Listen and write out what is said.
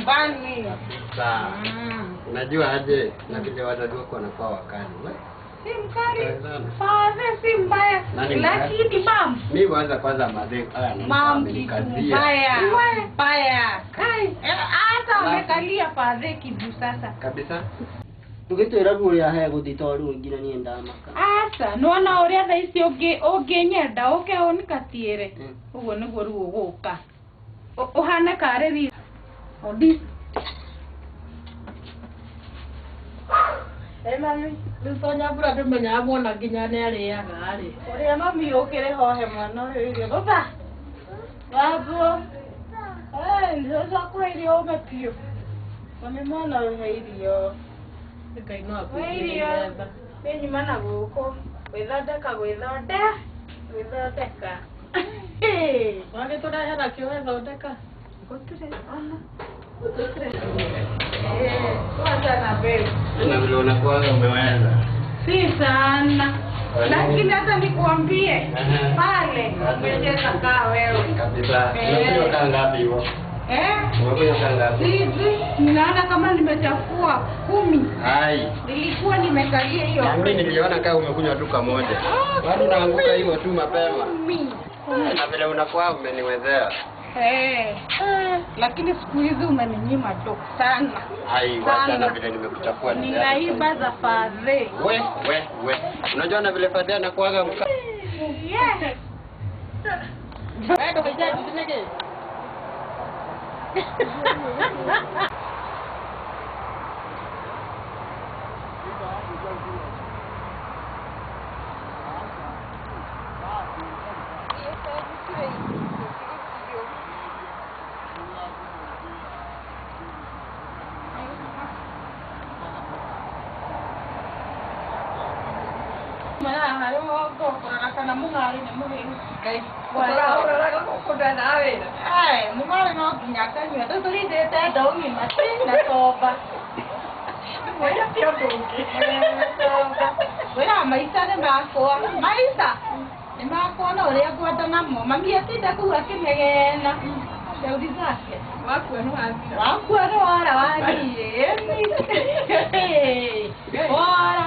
nyumbani. Kabisa. Unajua aje na vile wazazi wako wanakuwa wakali. We? Si mkali. Sana. Father si mbaya. Nani mbaya? Lakini mam, Mimi waza kwanza madhe haya mam kitu amenikazia. mbaya. We. Mbaya. Kai. Hata amekalia father kibu sasa. Kabisa. Ndũgĩtwĩra ruo ũrĩa he gũthiĩ tondũ rĩu nginya niĩ ndamaka. Aca, nĩwona ũrĩa thaa ici ũngĩnyenda ũke ũnikatiĩre. Ũguo nĩguo rĩu ũgũka. Ũhane karĩ ri. Ondi. Ĩ mami, rĩu to Nyambura ndũmenyaga mwana nginya nĩ arĩaga rĩ. Ũrĩa mami ũkĩrĩ hohe mwana ũyũ irio. Baba. Babu. Nĩũcakũhe irio ũme biũ. Mami mwana ũyũ he irio. Ngai no He irio. akũiguĩre tha. Niĩ nyuma na gũkũ. Gwĩthondeka gwĩthondeka. Wagĩtũrehera kĩ wethondeka? Gũtirĩ ona. Gũtirĩ. Kwanza na babe. Na vile unakuwa umeweza. Si sana. Kwa nini? Lakini hata nikuambie pale umecheza kaa wewe. Kabisa. Umekunywa kaa ngapi hivyo? Umekunywa kaa ngapi? Sisi ninaona kama nimechafua 10. Hai. Nilikuwa nimekalia hiyo. Na mimi niliona kama umekunywa tu kamoja. Bado unaanguka hivyo tu mapema. 10. Na vile unakuwa umeniwezea. Lakini siku hizi umeninyima tu sana. Hai, wacha na vile nimekuchafua. Ninaiba za fadhe. We, we, we. Unajua na vile fadhe anakuaga mka. Yeah. Wewe ndũkĩnjia nĩkĩ? Kana mũng'arĩ nĩ mũhĩu. Ũraga gũkũ na wĩra. Ai, mũng'arĩ no nginya akanyua. Rĩu tũrindĩte ndau ng'ima ti na tomba. Mwĩra ti ũndũ ũngĩ. Tomba. Wĩra maica nĩ makwa. Maica nĩ makwa na ũrĩa ngwenda namo. Mami atinda kũu akĩnegena. Shauri zake. Wakua nĩ wathira. Wakua nĩ wora wathiĩ. Wora.